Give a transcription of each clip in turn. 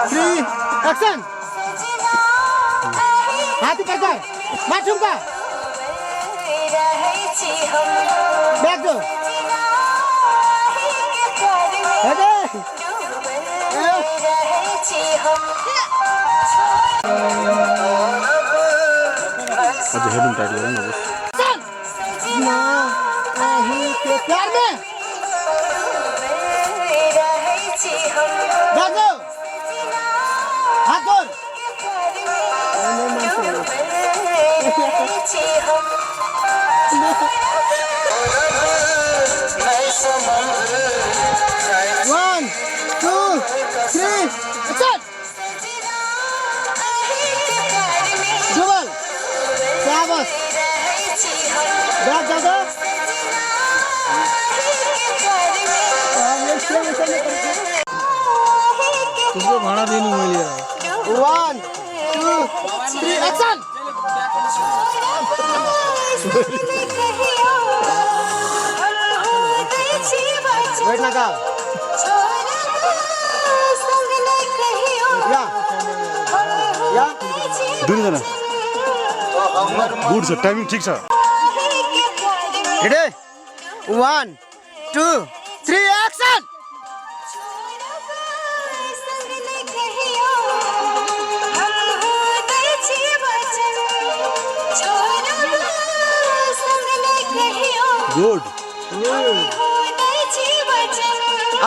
3 action. हाथ ऊपर कर, मार ठुमका, बैक जो। अरे अझ हेर्नु टाइट गरौँ न बस। ना के प्यार में बैक जो, हाथ जोड़। One two three action. Double, शाबाश। बैक जा दो। तुमको भाडा दिनु मैले। 1 2 3 एक्सन। वेट लगा या या। दुईजना गुड छ, टाइमिङ ठिक छ। Ready, 1 2 3 action. गुड।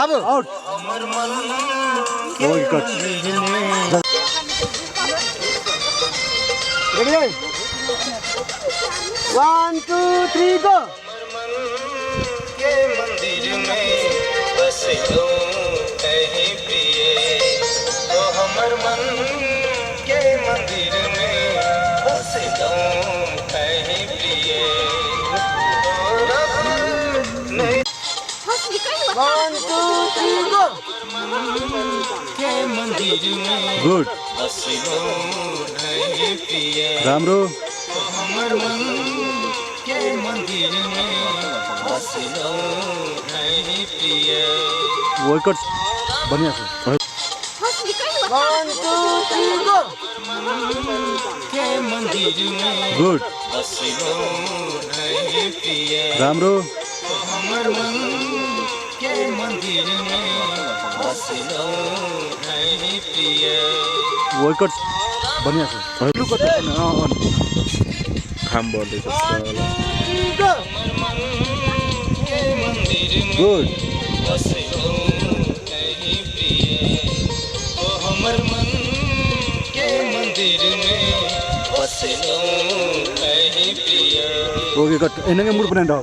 अब out. Okay, cut. Ready, 1 2 3 go. के मंदिर में बस कहीं प्रिय, तो हमर मन के मंदिर में बस कहीं प्रिय, तो रब नहीं। 1 2 3 गो। के मंदिर में गुड। बस कहीं प्रिय। राम्रो। हमर मन के मंदिर में बस कहीं प्रिय। वर्कआउट बढ़िया छ। 1 2 3 गो। के मंदिर में गुड। बस कहीं प्रिय। राम्रो। हमर मन के मंदिर में बस कहीं प्रिय। वर्कआउट बढ़िया छ। घाम बढ्दैछ। 1 2 3 गो। के मंदिर में गुड। बस कहीं प्रिय, ओ हमर मन के मंदिर में बस कहीं प्रिय। ओके, कट। एनगे मुड बनाइरह।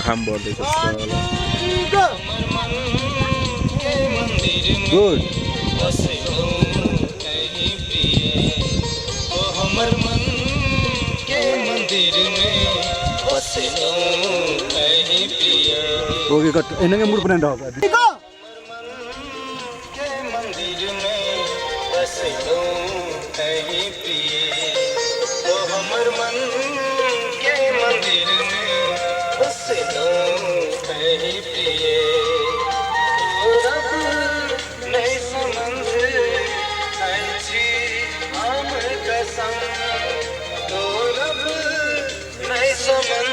घाम बढ्दैछ। 1 2 3 गो। के मंदिर में गुड। बस कहीं प्रिय, ओ हमर मन के मंदिर में बस कहीं प्रिय। ओके, कट। एनगे मुड बनाइरह। गो। के मंदिर में बस कहीं प्रिय, ओ हमर मन के मंदिर में बस कहीं प्रिय, ओ रब नहीं समझ छी हम कसम, तो रब नहीं समझ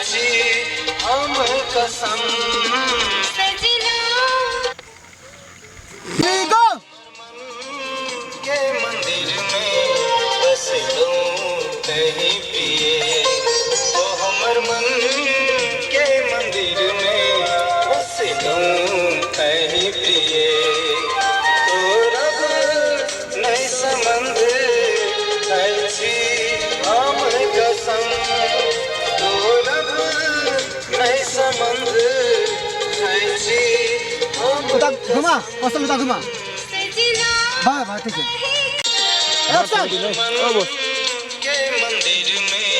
छी हम कसम। 3 गो। के मंदिर में बस कहीं प्रिय, ओ हमर मन के मंदिर में बस कहीं प्रिय, तो रब नहीं समझ छी हम कसम, तो रब नहीं समझ छी हम। उता घुमा कस्तो, उता घुमा। भयो भयो, ठिक छ। एक्सन। के मंदिर में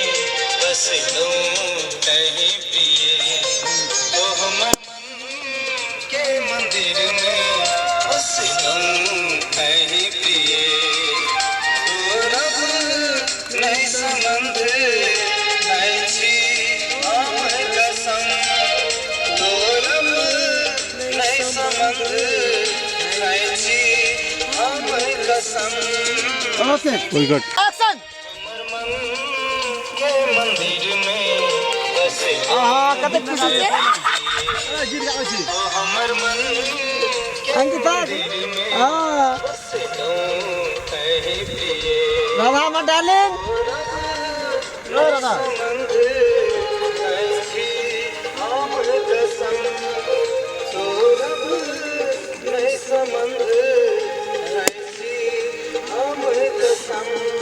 बस कहीं प्रिय, ओ हमर मन के मंदिर में बस कहीं प्रिय, तो रब नहीं समझ छी हम कसम, तो रब नहीं समझ खाइ छी हमर कसम। Okay wicket. एक्शन। हमर मन के मंदिर में बस आहा कते खुशी छै गीत गाबै छी। ओ हमर मन के अंकिता मंदिर में हां बसलहुँ अहीं प्रिय। राधा हमर डार्लिंग ओ राधा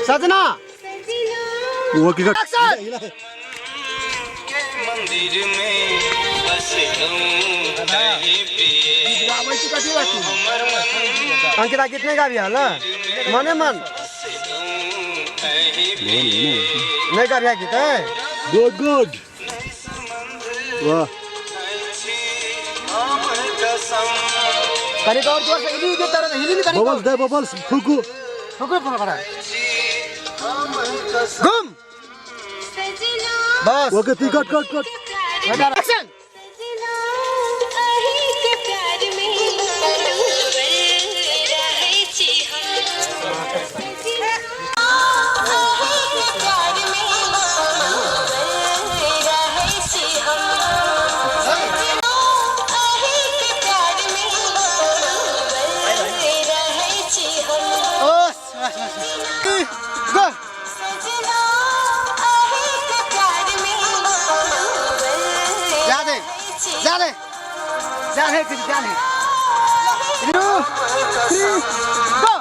सजना ओके कट। एक्शन। मंदिर में बसलहुँ अहीं प्रिय। गाबै छी कथी बात हमर मन अंकिता गीत नहीं गाबी हल मने मन बसलहुँ अहीं प्रिय। नहीं गाबी गीत है। गुड गुड वाह। कनिक और जोर से हिली दे तर हिली कनिक बबल्स दे बबल्स फुकू फुकू फुकू घुम बस। ओके ती कट कट कट। एक्शन। ओ बस बस गो जा दे जा दे जा दे जा दे 2 3 गो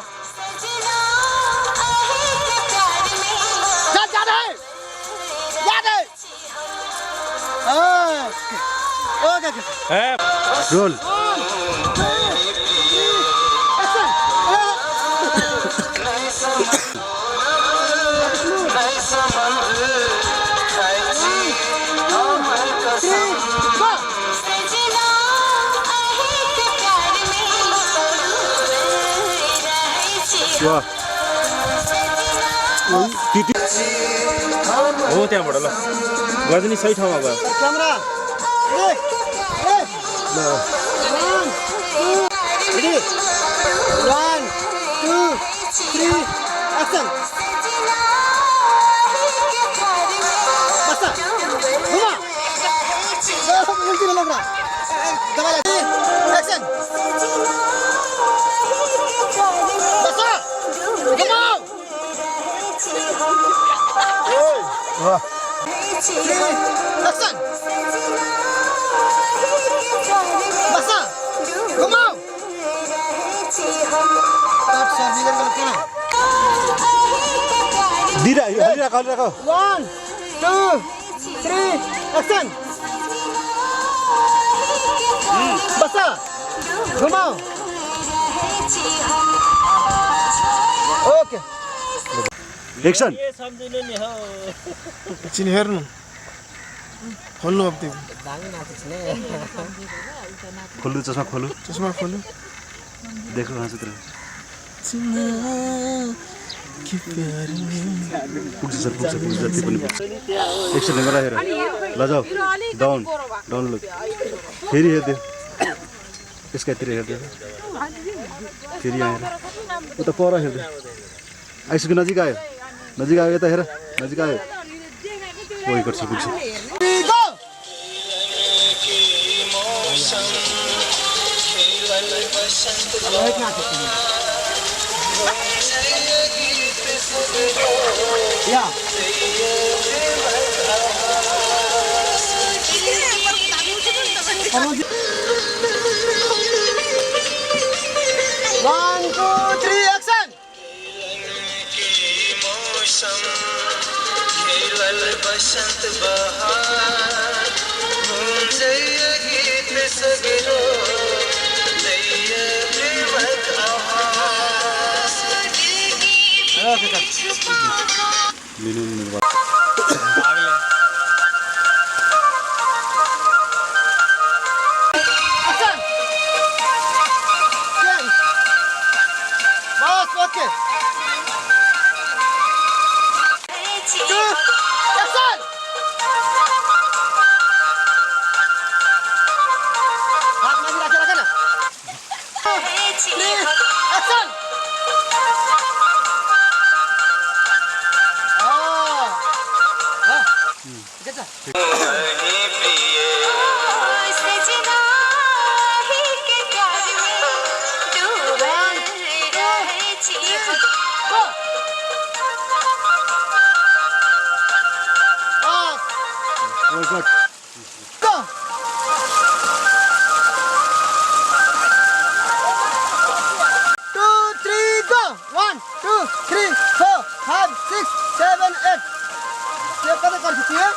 जा जा दे जा दे ओके ओके रोल। एक्शन। गो वाह ती हो त्यहाँबाट ल गजनी सही ठाउँमा गयो। कैमरा ए ए 1 2 3 1 2 3 एक्शन। बस घुमा उल्टी में लग रहा दबा एक्शन। बस घुमाओ वाह एक्शन। बस घुमाओ कट सर निकल गयो केना दिरा हलिराख हलिराख। 1 2 3 एक्शन। बस घुमाओ ओके एक्सन। एकछिन हेर्नु खोल्नु अब त्यो खोल्नु चस्मा खोल्नु चस्मा खोल्नु देख्नु हाँसो तर पुग्छ सर पुग्छ पुग्छ जति पनि पुग्छ। एक्सन हेर हेर ल जाऊ डाउन डाउन लुक फेरि हेर्दै यसकातिर हेर्दै फेरि यहाँ हेर उता पर हेर्दै आइसक्यो नजिक आयो नजिक आयो यता हेर नजिक आयो ओइ गर्छ पुग्छ। या 1 2 3 एक्शन। बसंत बहार गीत सगरो प्रेमक आवाज। एक्शन। बस ओके 2 एक्शन। हाथ में रखे रखे ना। 3 action. Go. 2 3 go. 1 2 3 4 5 6 7 8. के कता गर्छ त्यो?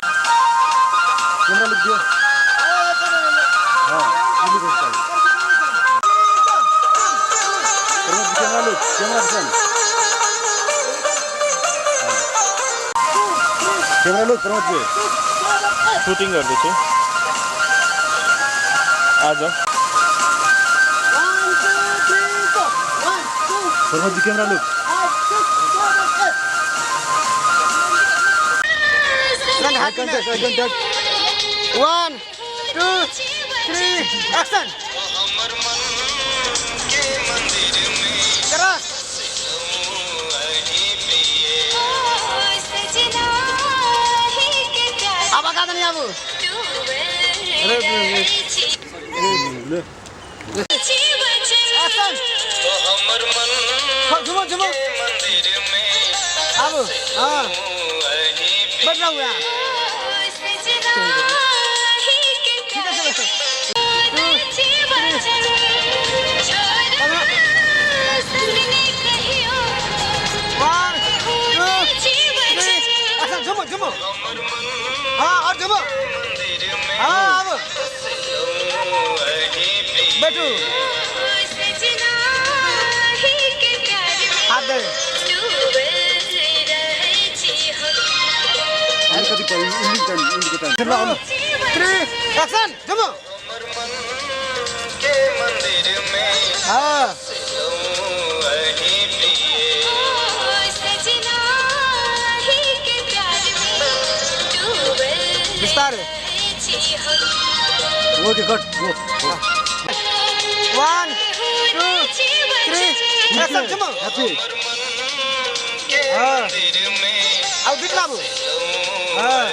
क्यामेरा लुक दियो। Camera look, camera vision. Camera look Pramod ji. Shooting गर्दैछु आज। 1 2 3 go. 1 2 Pramod ji camera look. 5 6 7 8. Eye contact, eye contact. 1 2 3 action. अब कहाँ जाने अब? एक्सन। झुमो झुमो। अब हाँ बैठ रहा हूँ यहाँ। ठीक है चलो। 1 2 3 एक्सन। झुमो झुमो। हाँ और झुमो। हाँ अब बैठो। हाथ दे। अलिकति इन्डिङ टाइम, इन्डिङको टाइम। 2 3 एक्सन। झुमो। हाँ बिस्तारै। Okay cut. Go. 1 2 3 action. झुमो। ह्याप्पी। हाँ अब गीत लाबु। हाँ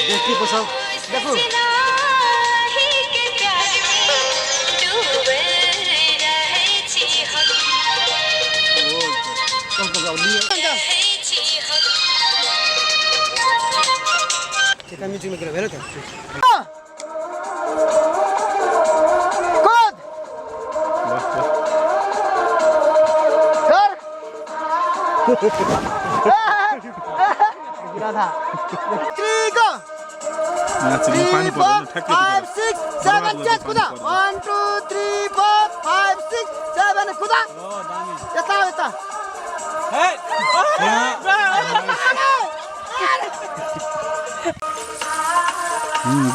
देखि बसाउ। देखो। ठिका म्युजिकमा गएर भेल त। कुद कर। राधा 3 गो। 3 4 5 6 7 8 कुदा। 1 2 3 4 5 6 7 कुदा। यता यता।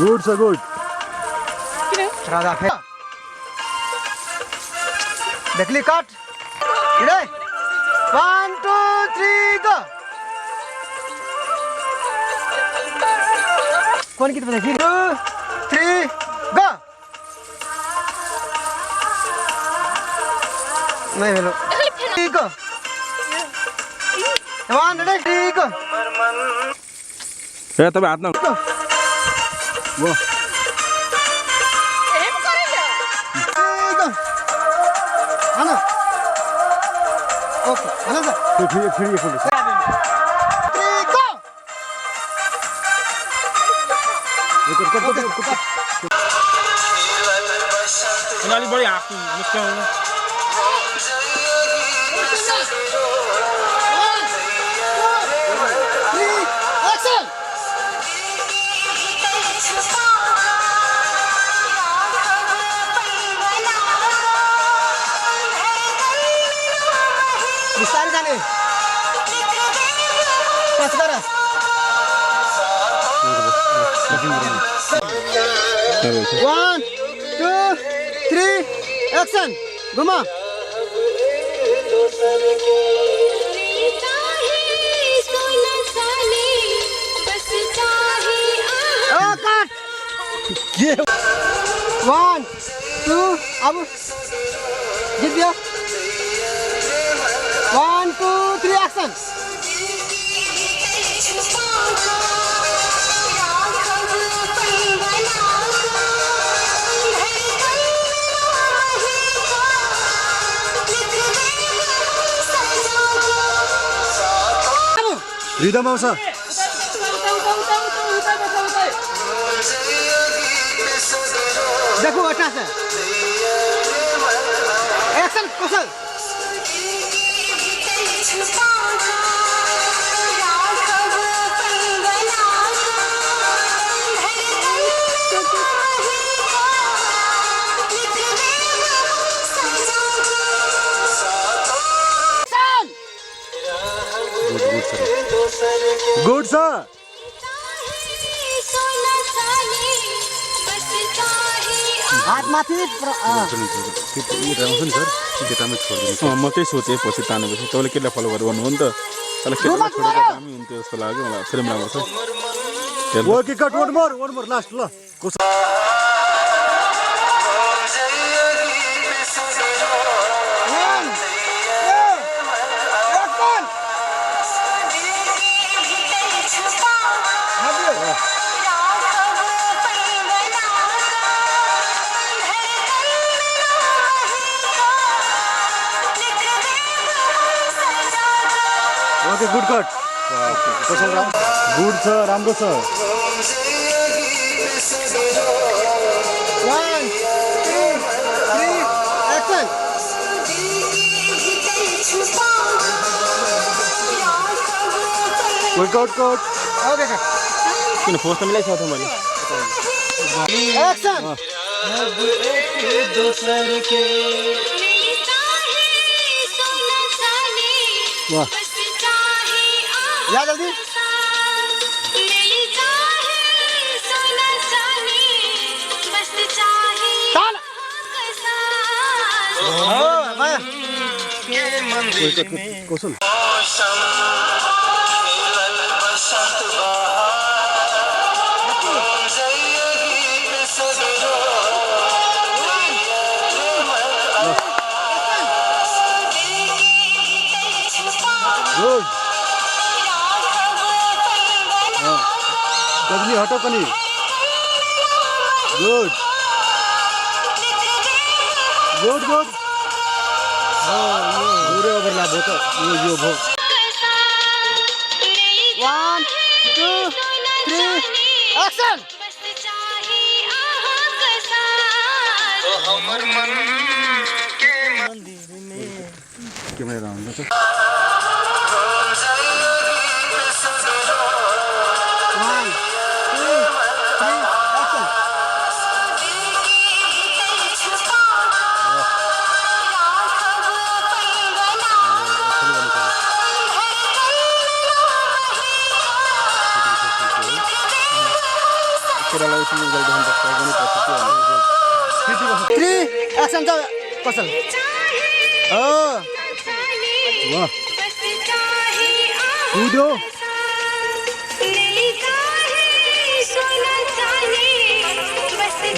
Good sir good. राधा फेर देखली कट। रे 1 2 3 गो। कौन गीत बजाइ? 2 3 गो। नहीं हेलो 3 गो। 1 2 3 गो। ए तपाईँ हात न। वाह 3 गो। हान। ओके हान सर। फेरि फेरि एकपल्ट। 3 गो। Cut cut cut. अलिक बढी हाँस्नु मुस्काउनु। 1 2 3 एक्सन। बिस्तारै जाने। टच गर। 1 2 3 एक्सन। घुमा। काट। 1 2 अब गीत दियो। 1 2 3 एक्सन। रिदम आउँछ। देखो अटा से एक्सन कौशल। Good good sir, good sir. हात माथि राम्रो छ नि सर, केटामै छोडिदिनु। म त्यही सोचेँ पछि तानेपछि तपाईँले केटीलाई फलो गरेर भन्नुभयो नि त, तर केटालाई छोडेको दामी हुन्थ्यो जस्तो लाग्यो मलाई। फिल्म राम्रो छ। Okay cut, one more, one more last. ल ओके गुड कट। कौशल गुड छ, राम्रो छ। 1 2 3 action. Good cut cut. Okay cut. किन फोर्स त मिलाइसकेको थिएँ मैले। एक्सन। वाह या जल्दी। ताल। कौशल गुड। गजनी हटो पनि। Good good good. पुरै ओभरल्याप भयो त यो यो भयो। 1 2 3 एक्सन। क्यामेरा हुन्छ। 1 2 3 एक्सन। केटालाई यति उज्यालो देखाउनु पर्छ, गर्नुपर्छ त्यो 3 एक्सन जाऊ कौशल। हो वाह कुदो।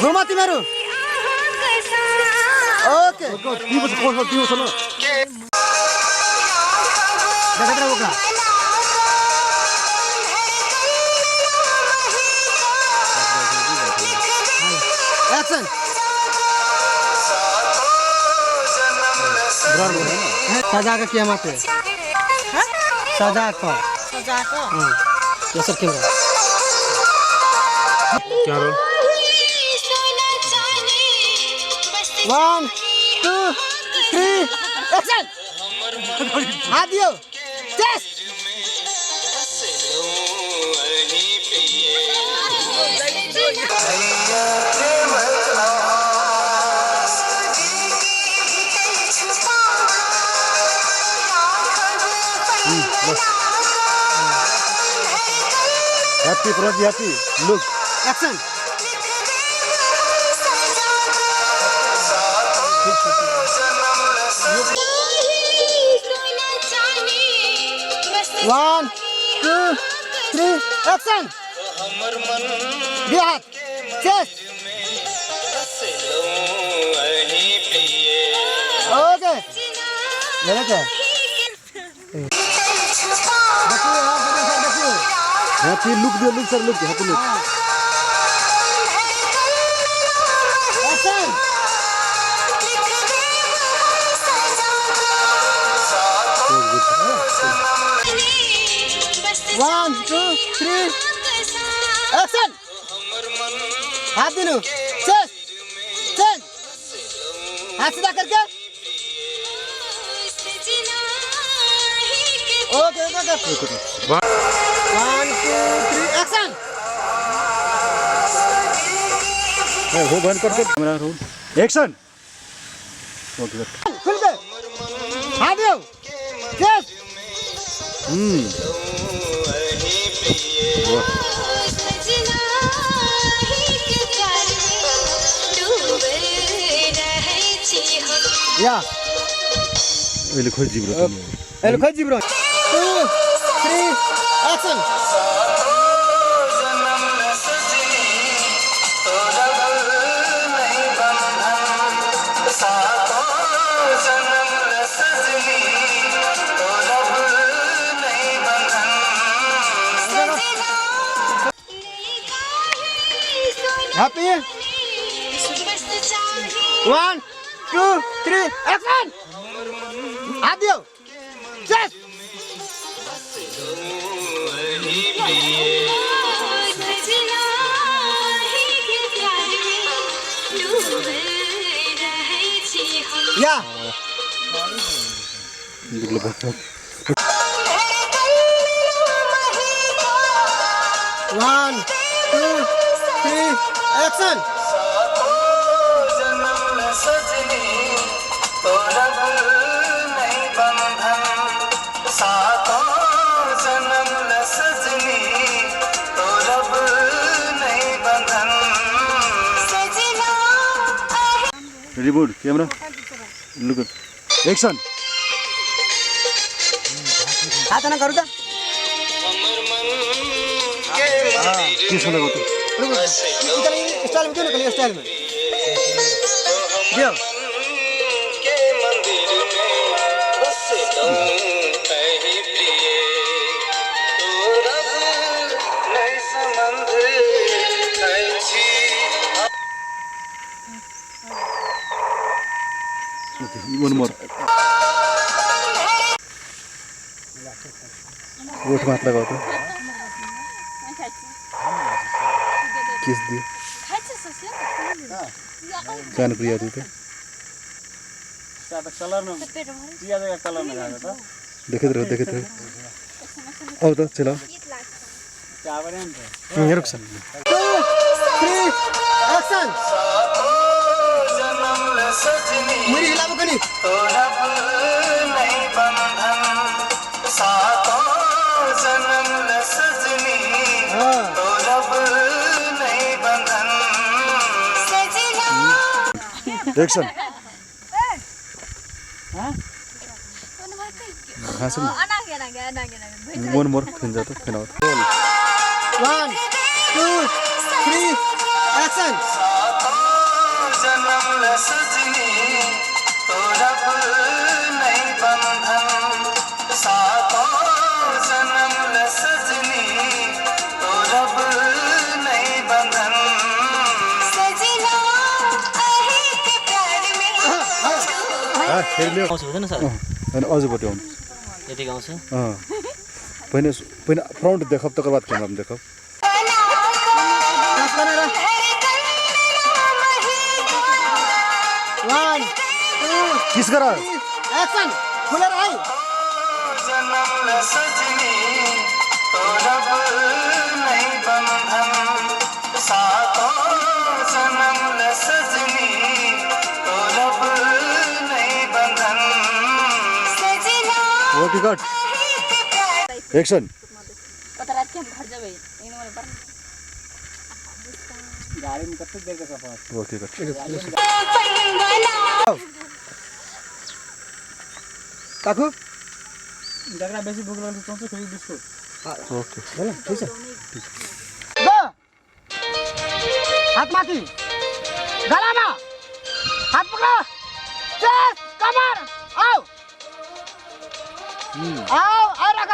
घुमा तिमीहरू। ओके तिम्रो छ कौशल, तिम्रो छ ल। देखाइदिनु बोक्रा। एक्सन। सजा का क्या माते सजा का सर क्यों क्या role? 1 2 3 action. हात दियो। Chess. Happy Prati, happy look. Action. 1 2 3 action. दियो हात। चेस। ओके। हैप्पी लुक दियो, look sir, look, happy look. Action. 1 2 3 action. हाथ दिनु, चेस्ट चेंज, हाथ सीधा करके। Okay okay okay. 1 2 3 action. हो बंद कर कर camera roll, action. Okay cut. खुल के हाथ दियो, चेस्ट। या अहिले खोइ जिब्रो तिमी। अहिले खोइ जिब्रो। 2 3 एक्सन। Happy. 1 2 3 action. हाथ दियो, चेस्ट। या दुग्लो भयो। 1 2 3 action. Reboot camera, look, action. हात न गरु त। के सुनेको त? स्टाइल में दियो न, कहिले स्टाइल में दियो। Okay, one more. ओठमा हात लगाऊ त, किस दियो कान प्रिया दियो त। देखैत रहो, देखैत रहो। अब त चलाऊ। रुक सर। 2 3 एक्सन। मुरी हिलाबो कनी। एक्सन। हाँसौँ न। वन मोर फेन जाऊ त, फेन आऊ त। 1 2 3 एक्सन। फेरि ल्याऊ। आउँछ हुँदैन सर? होइन, अझैपट्टि आउनु। यतिको आउँछ। अँ, पहिने पहिने फ्रन्ट देखब, तकर बाद क्यामेरामा देखब। 1 2 किस गर। एक्सन। खुलेर है। Okay cut, action. Okay cut. काकु जकरा बेसी भूख लागल चौंसे खेली बिस्कुट। ओके ठीक छ। गो। हात माथि, गलामा हात पक्र, चेस्ट, कमर, आऊ। आओ आओ राख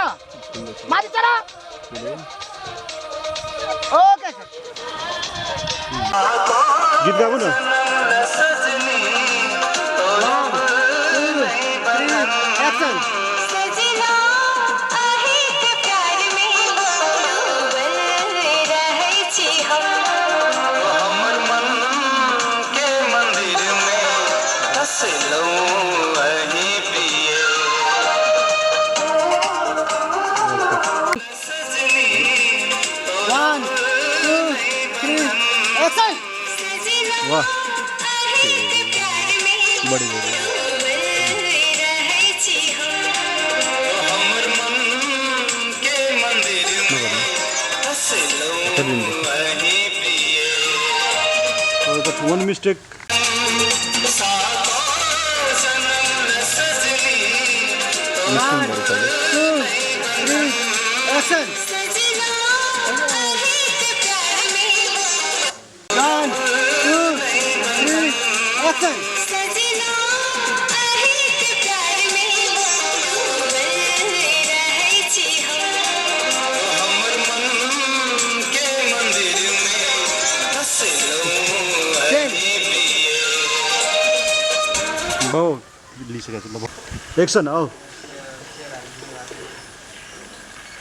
माथि चढ। ओके गीत गाएको न। एक्सन। सजना अहिक प्यार में डूबल रहै छी हम। हमर मन के मंदिर में बसलौं अहीं प्रिय सजनी। 1 2 3 एक्सन। सजना वाह अहिक प्यार में बढी बढी। डूबल रहै छी हम। हमर मन के मंदिर में बसलौं अहीं प्रिय। वान मिस्टेक। सातों जन्म न सजनी। निस्किनु भयो तैँले। 2 3 एक्सन। सजना अहिक प्यार में। 1 2 3 एक्सन। सजना अहिक प्यार में डूबल रहै छी हम। हमर मन के मंदिर में बसलौं अहीं प्रिय। भयो, लिइसकेको छु ल। एक्सन आऊ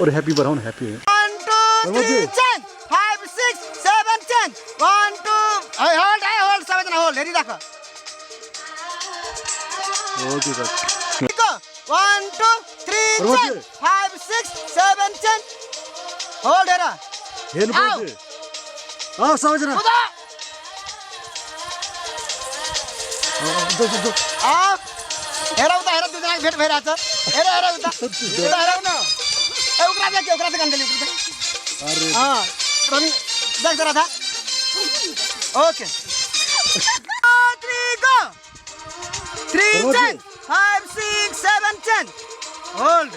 अरू ह्याप्पी बनाउनु ह्याप्पी। 1 2 3 change 5 6 7 change 1 2 है होल्ड है होल्ड सबैजना hold हेरिराख। Okay sir. Go 1 2 3 change 5 6 7 change hold हेर। हेर्नु आऊ। पर्छ अँ सबैजना। कुदा। आऊ हेर उता हेर, दुईजनाको भेट भइरहेछ। हेर हेर उता उता हेर न। ए उक्रा देख, उक्रा देख, अञ्जली उक्रा देख। अरे। अँ रवि देख Radha. Okay 3 go 3 change 5 6 7 change hold.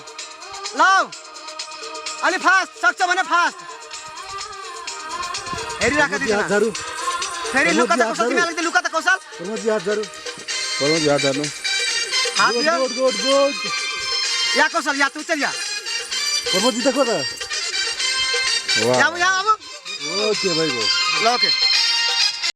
लौ अलि फास्ट सक्छ भने फास्ट हेरिराख। हात दुईजना झारु। फेरि लुका त कौशल, तिमी अलिकति लुका त कौशल। प्रमोदजी हात झारु। प्रमोदजी हात झार्नु। हात गुड दियो। Good good good. या कौशल, या तू चल या। प्रमोदजी देखो त। वाह। यहाँ यहाँ अब। ओके भइगयो। ल ओके।